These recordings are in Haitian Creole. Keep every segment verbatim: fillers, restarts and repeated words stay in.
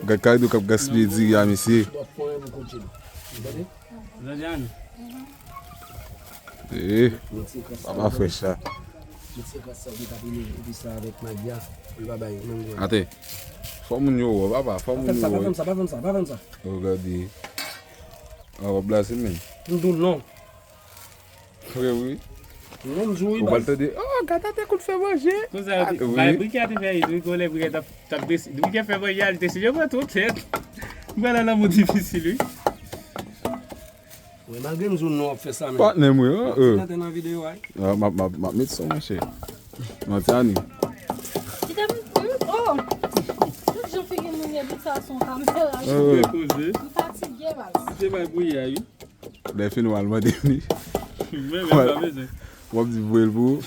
Gad Karidou k ap gaspiye diri a, mesye. Ee, papa frèch la. Ate, fò moun yo wè, papa, fò moun yo wè. Pa fè m sa, pa fè m sa, pa fè m sa. O, gade. A, w ap blaze menm. M di w non. Vre wi. Non, m di w wi, baz. Ou pral tande, oh, gad Ate konn fè manje. Konsa yo te, bay Brikè te fè, wi, konn lè Brikè t ap, t ap desi-, Brikè fè manje a, li te sijè pran twòp tèt. M pral nan lanmou difisil, wi. Wi, malgre m di w non, w ap fè sa menm. Patnè m wi, oh. Tenten nan videyo a, wi. M ap, m ap, m ap met son, monchè. Manti Ani. Kite m, m, oh. Tout jan figi moun ye, tout sa se yon kamera. M fatige, baz. Se bay bouyi a, wi. Lè fini w al mande m li. Mwen menm pa bezwen. W ap di voye l pou ou.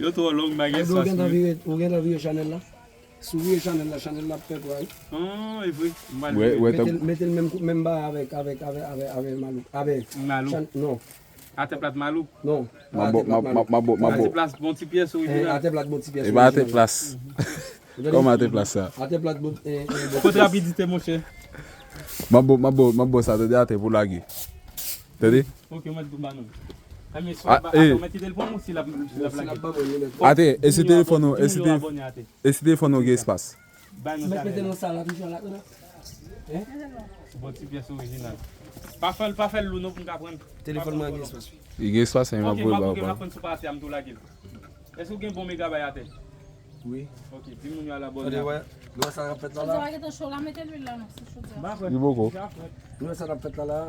Yo twò long, m pa gen espas. Ou gentan vire, ou gentan vire chanèl la? Si w vire chanèl la, chanèl la ap pèp, wi. Oh, e vre. M pral vire. Mete l, mete l menm kou, menm ba avèk, avèk, avèk, avèk, avèk Malouk. Avèk Malouk. Chan-, non. Atè plat Malouk. Non. M ap ba, m ap ba, m ap ba. Atè plat bon ti pyès orijinal. Atè plat bon ti pyès orijinal. E pa Atè plas. Kòman Atè plas sa? Atè plat bon, eh, eh, bon. Kot rapidite, monchè? M ap ba, m ap ba, m ap ba sa, tande, Atè pou lage. Tande? Ok, mwen tou ba nou. Ate, e si telefòn ou, si l ap, si l ap lage? Ate, e si telefòn ou, e si telefòn ou gen espas? Mete nan sal la toujou la. Bon ti pyès orijinal. Pa fè l, pa fè l lou non pou m ka pran. Telefòn mwen gen espas. Li gen espas, men m ap voye ba ou. Ok, m ap pran sou pati a, m tou lage l. Èske w gen bon megabay atè? Wi. Ok, di moun yo al abòne. Tande, wè. Nou wè sa k ap fèt la, la. Chodiè a gentan cho la, mete lwil la non, sou chodiè a. Li poko. Nou wè sa k ap fèt la, la.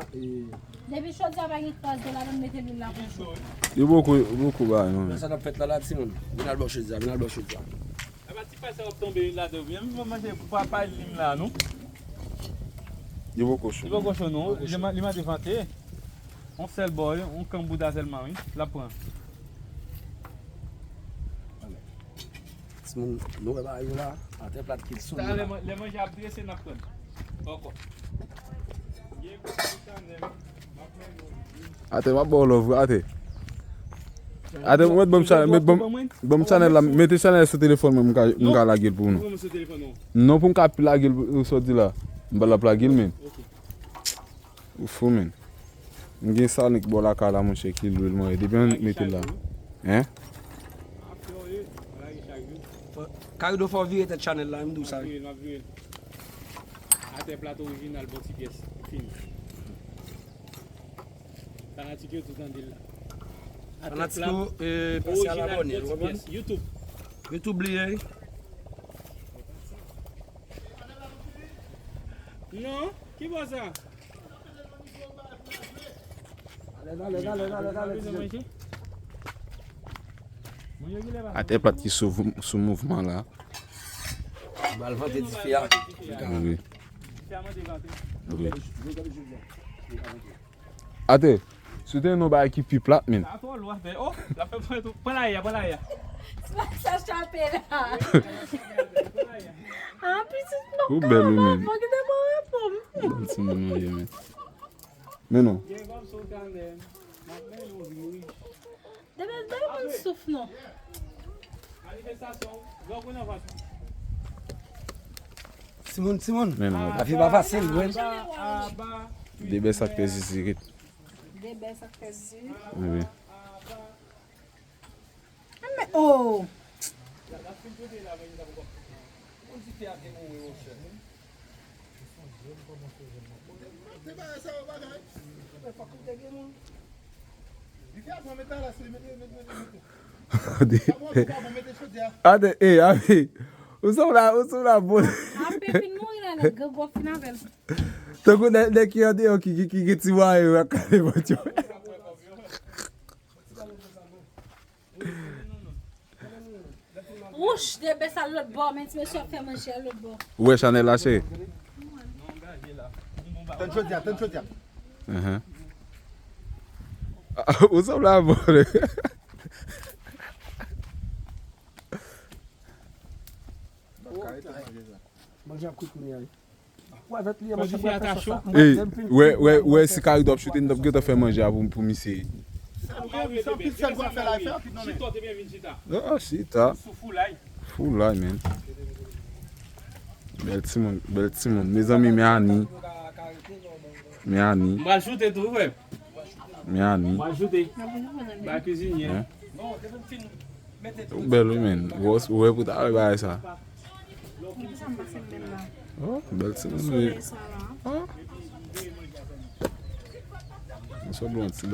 Depi chodiè a pa gen kraze ladan, mete lwil la pou cho. Li poko, li poko bagay non. Nou wè sa k ap fèt la, la, timoun. Vin al bò chodiè a, vin al bò chodiè a. Epa ti pay sa w ap tonbe ladan wi. Menm manje pa, pa lim la non. Li poko cho. Li poko cho non. Li ma-, li mande vante. On sèl bò wi, on kan bouda sèlman wi. L ap pran. Timoun, nou wè bagay yo la, atè plat ki sou nou la. Talè lè manje ap drese n ap pran. Poko. Ye pou chanèl. Ate, m ap ba w love, ate. Ate, mwen ban m chanèl, mete ban m, ban m chanèl la, mete chanèl sou telefòn mwen, m ka, m ka lage l pou nou. Non, pou m ka lage l, ou sa w di la. M pa l ap lage l, men. Ou fou, men. M gen Sonic bò lakay la, monchè, ki lwil mwen. Depi annik mete l la. Hein? Karidou fò w vire tèt chanèl la, m di w sa. Atè plat orijinal, bon ti pyès. Fini. Fanatik yo tou tande l la. Fanatik yo, eh, pase al abòne, w konprann? YouTube. YouTube li ye. Non, ki bò sa? Ale, ale, ale, ale, ale, ti jèn. Atè plat ki sou, sou mouvman la. M al vante dife a. Wi. Wi. Ate, si w te yon bagay ki pi plat, men. Sa twò lou atè. Oh, l ap fè pran tou. Pran lari a, pran lari a. Se pa sa chape la. Ah, pitit mwen. Ou bèl, wi, men. Mwen ki te bon repos. Bèl timoun ou ye, men. Men non. Gen kòb sou kanè. M ap mennen w vin riche. Debès, bay mwen souf non. Timoun, timoun. Men non. Lavi pa fasil, wi. Debès ak pè zizi ret. Debès ak pè zizi. Wi. Men, oh. Ade, e, abi. Ou sanble, ou sanble bon. Ape fin mouri la, nèg grangou ap fin avè l. Tankou nèg, nèg ki andeyò ki, ki, ki gen ti mwayen yo ak kale vant yo. Wouch, Debès al lòt bò, men ti mesye ap fè manje al lòt bò. Ou wè chanèl la, cheri? Tann chodiè, tann chodiè. Ou sanble a bon. Manje ap kwit kounye a wi. Ey, wè, wè, wè, si Karidou ap choute, n t ap gentan fè manje a pou, pou misye. Oh, chita. Foulay, men. Bèl timoun, bèl timoun. Mezanmi, men Ani. Men Ani. M pral choute tou, frè. Men Ani. M pral choute. Ba kizinye. Hein? Ou bèl wi, men. Ou wè pou ta wè bagay sa. Mwen sa m pase m menm la. Oh, bèl timoun wi. Solèy sa la. Oh. Mwen sot lwen ti